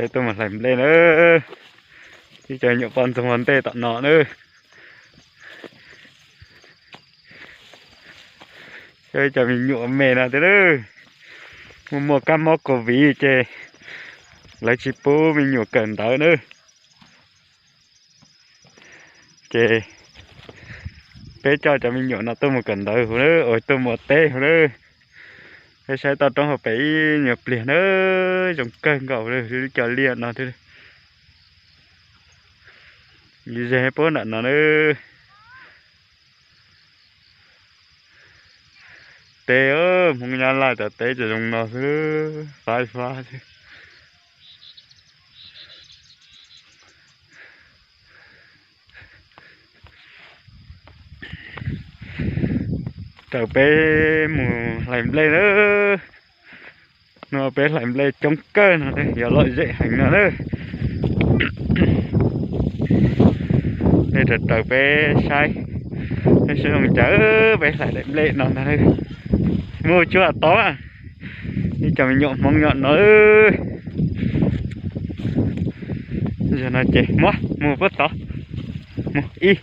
Peb tuaj mus hlais nplej na. Ib cov nyuam poj ntxoog ua ntej tom no na. Cov, cov me nyuam me no thiab na. Muaj, muaj kab mob covid ces lawv tsis pub me nyuam kawm ntawv na. Ces peb coj cov me nyuam no tuaj mus kawm ntawv hauv na, uas tuaj mus ua teb hauv na. Peb saib toj roob hauv pes ib nyuag pliag na, zoo kawg nkaus li lub cov liaj no thiab. Ze puag nram no na. Teb, Hmoob Nyab Laj cov teb ces zoo no xwb, fab fab xwb. Raws peb mus hlais nplej na. No peb hlais nplej coob kawg no, yog lom zem heev no na. Nej raws raws peb saib, nej saib zoo cas peb hlais daim nplej no ntag. Mus tsuag tod, ib cov me nyuam Hmoob nyob no. Yog no ces muab mus puag tod, mus ib.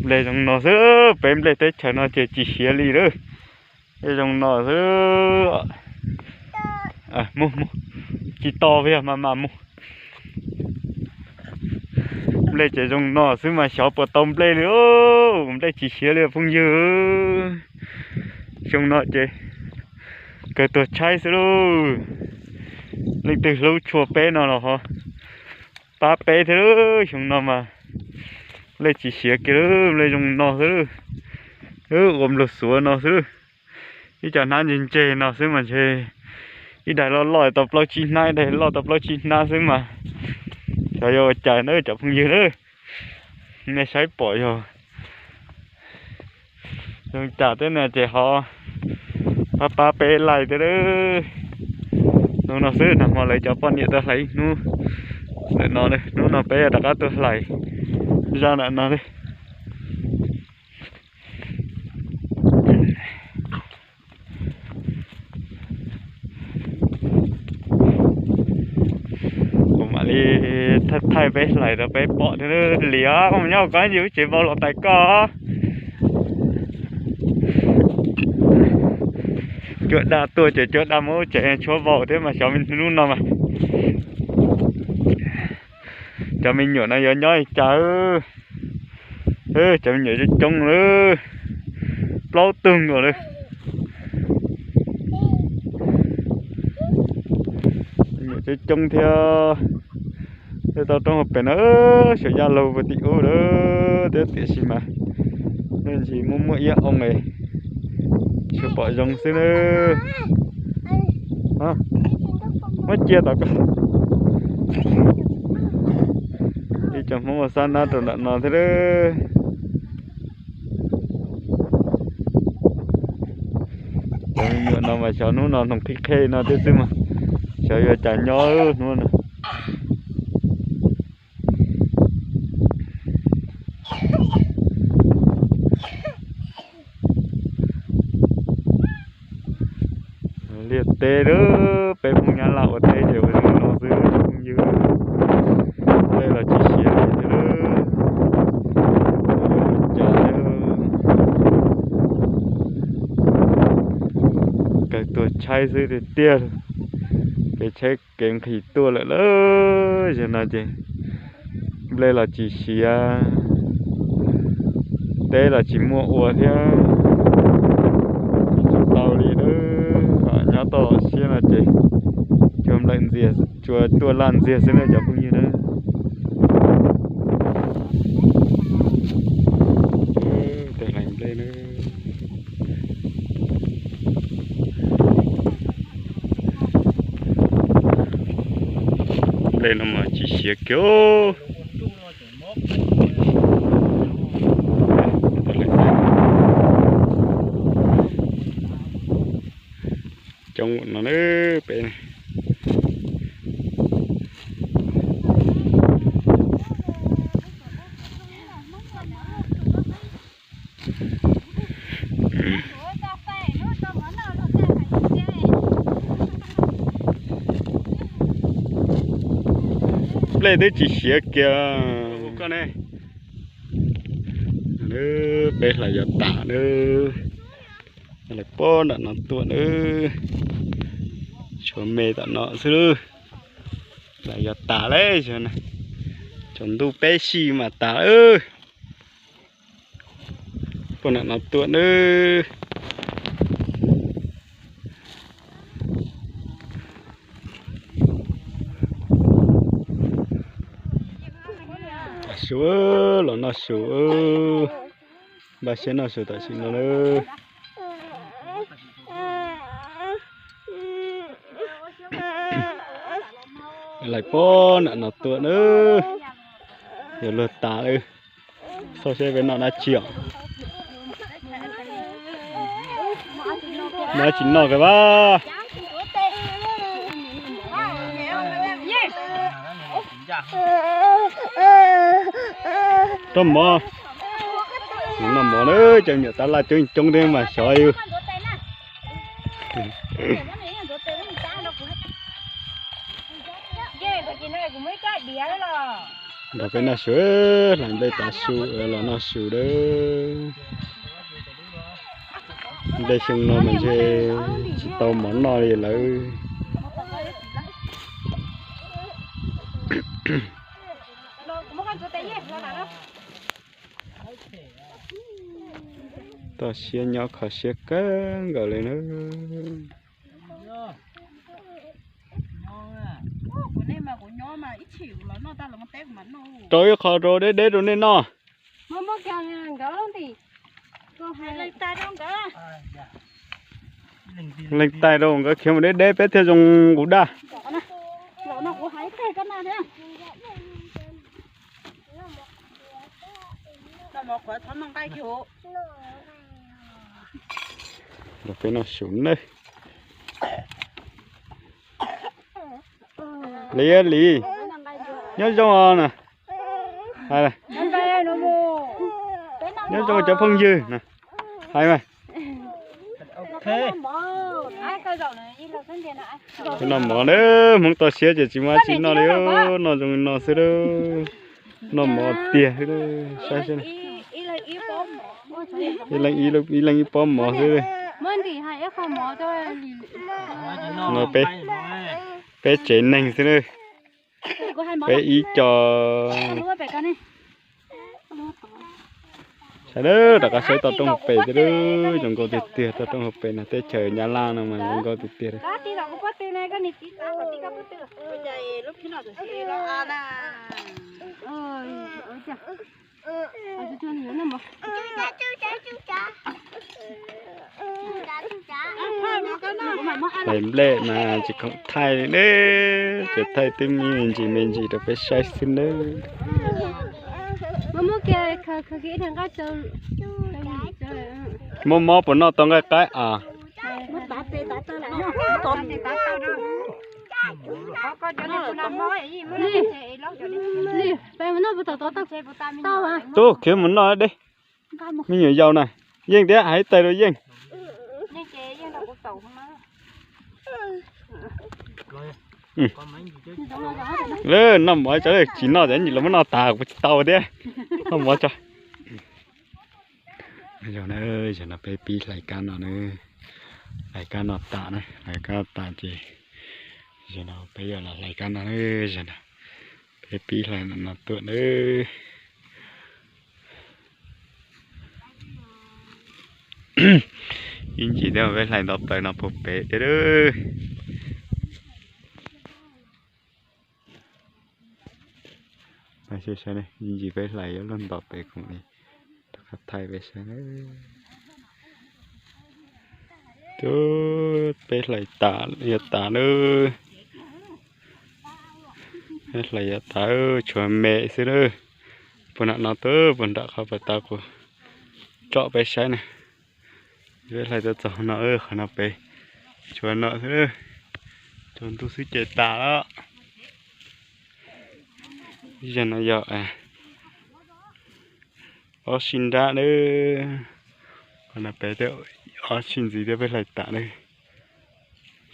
Nplej zoo no xwb, peb nplej teb chaws no ces tsis siav li lawm. Zoo no xwb. Mus, mus, tsis tos, yog mas mas mus. Nplej ces zoo no xwb mas xyov puas tau nplej li, nplej tsis siav li phooj ywg. Xyoo no ces kawg tuag tshaib xwb lauj. Leej twg hlub tshua peb no los ho pab peb thiab. Xyoo no mas nplej tsis siav kiag, nplej zoo no xwb, ua nplua xuav no xwb. Ib co hnab ntse ntse no xwb mas ntshe ib daim loj loj tau plaub tsib hnab, ib daim loj tau plaub tsib hnab xwb mas xyov yuav ua cas na cov phooj ywg na. Nej saib pom yog zoo cas thiab no ces ho pab pab peb laij thiab. Hnub no xwb, nag hmo lawv cov poj niam tuaj hlais ib hnub ntawm no, hnub no peb rov qab tuaj hlais zaj ntawm no. Kuv mam li thaij thaij peb hlais rau peb pom thiab. Liam, koj mus nyob hauv ko, ib ntsis wb tsev vau los tais koj. Cuaj daj tuaj ces cuaj daj muab wb tsev tshuab vau thiab mas xyov hnub no mas cov me nyuam no yuav nyob li cas. Cov me nyuam coob coob lawm, plaub tug nkaus lawm. Me nyuam coob coob thiab. Tej toj roob hauv pes no xyov yaj laug puas tim ub lawm thiab, tiam sis mas nej ntsis muaj muaj iab oo es tsuas pom zoo xwb na. Muab cia tom ko. Ib co Hmoob ua xab nab rau nram no thiab. Cov me nyuam no mas xyov hnub no hnoos qhib qhe no thiab xwb mas xyov yuav cas nyob hnub no. Liaj teb lawm, peb Hmoob Nyab Laj ua teb ces ua zoo no xwb phooj ywg. Tej los tsis siav li thiab lawm. Cas tuag tshaib xwb tiag tiag. Kev tshaib kev nqhis tuaj lawm lauj. Zaum no ces nplej los tsis siav, teb los tsis muaj ua thiab. Tsis tau li lawm, nyob toj siab no ces tsuas nplawm ntxias, tsuas tuaj laj ntxiag xwb na cov phooj ywg na. Tej hlais nplej na. Nplej no mas tsis siav kiag. Coob no na peb. Lej twb tsis siav kiag. Peb hlais yos tas nawb. Hlais puag nram no tuaj nawb. Tshuav me tom no xwb. Hlais yos tas lawm. Tsaus ntuj peb sij mas tas lawm. Puag nram no tuaj nawb. Su, los noj su. Npaj siab noj su tam sim no nawb. Hlais puag nram no tuaj nawb. Yog luag tas lawm. Xauj seb peb noj dab tsi os. Noj dab tsi noj kiag vas. Roj mov. Noj mov na, cov me nyuam tab laj coob coob thiab mas xyov yus. Nrog peb noj su, hlais nplej tav su los noj su dawb. Nplej xyoo no mas ntshe tsis tau mov noj li lawm. Toj siab nyob kho siab kawg nkaus li na. Rau ib qho rau deb deb rau nej noj. Leej tais rau nkawd khiav mus deb deb peb thiaj zoo nqus daj. Los peb noj su nawb. Lis, Lis, nyob zoo os na. Nyob zoo cov phooj ywg na. Hais mas. Noj mov na, Hmoob toj siab ces tsis muaj dab tsi noj li, noj zoo li no xwb. Noj mov tiag xwb, saib seb. Ib leeg ib pob mov xwb. No peb tsev neeg xwb na. Peb ib co. Sawv daws rov qab saib toj roob hauv pes thiab, zoo nkauj tiag tiag. Toj roob hauv pes no teb chaws Nyab Laj no mas zoo nkauj tiag tiag. Hlais nplej mas tsis khoom thaij li, tsuas thaij tib me ntsis me ntsis rau peb saib xwb nawb. Muaj mob puas noj tau nqaij qaib as? Tub, khiav mus noj deb. Me nyuam yaus na, Yeej thiab, hais ib tais rau Yeej. Noj mov tso, tsis noj ces ib ntsis los muab noj tas kuv tsis tau thiab. Noj mov tso. Yog no peb pib hlais kab no, hlais kab no tas na, hlais kab no tas ces yog no peb yog los hlais kab no, yog no peb pib hlais no tuaj nawb. Ib ntsis thiab peb hlais nto plaws no puag pem thiab. Ib ntsis peb hlais yuav luag nto pem khoom li, rov qab thaij peb saib. Tub, peb hlais tas yuav tas nawb. Peb hlais yuav tas, tshuav me xwb lawm. Puag nram no tub, puag nram qhov pas tas kuv tsom peb saib na. Peb hlais tuaj txog no, qhov no pem tshuav no xwb. Tsaus ntuj xwb ces tas lawm. Yog no yog ob sij nrab nawb. Qhov no pem thiab, ob sij ntxiv thiab peb hlais tas nawb.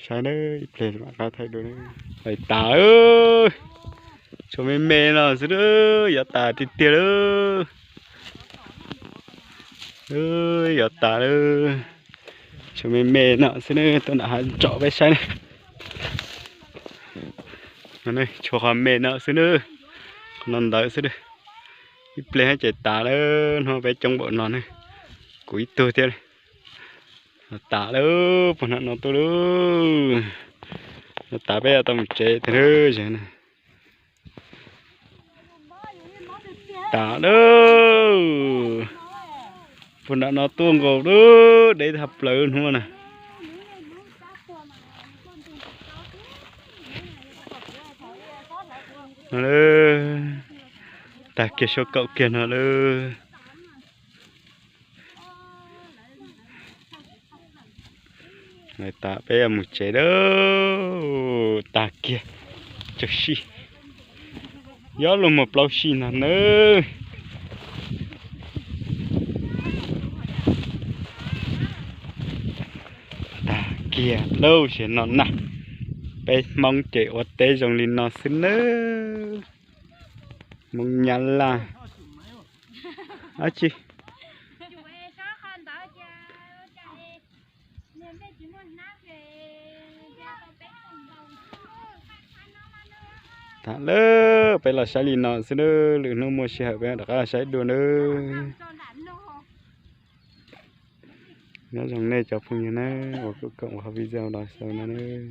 Saib nawb, ib pliag mam rov qab thaij dua nawb. Hlais tas. Tshuav me me no xwb, yuav tas tiag tiag lawm. Yuav tas lawm. Tshuav me me no xwb, tuaj nram hav tsom peb saib na. Tshuav qhov me no xwb na, qhov no ntawd xwb. Ib pliag ces tas lawm, hnub peb coob npaum no ne. Kuv ib tug thiab. Tas lawm, puag nram no tuaj lawm. Yuav tas peb yuav tau mus tsev tiag lawm. Tas lawm, puag nram no tuaj nkaus lawm, deb tag plaws hnub na. Tag kiag suab kaum kiag no lawm. Tas peb yuav mus tsev lawm, tag kiag, tsawg sij, yuav luag mus plaub sij no nawb. Tag kiag lub sij hawm no na, peb Hmoob ces ua teb zoo li no xwb nawb. Hmoob Nyab Laj. Ab tsi. Tham lawm, peb los saib li no xwb nawb, lwm hnub muaj sij hawm peb rov qab los saib dua nawb. Nyob zoo nej cov phooj ywg na, uas kuj koom ua qhov video los xaus no nawb.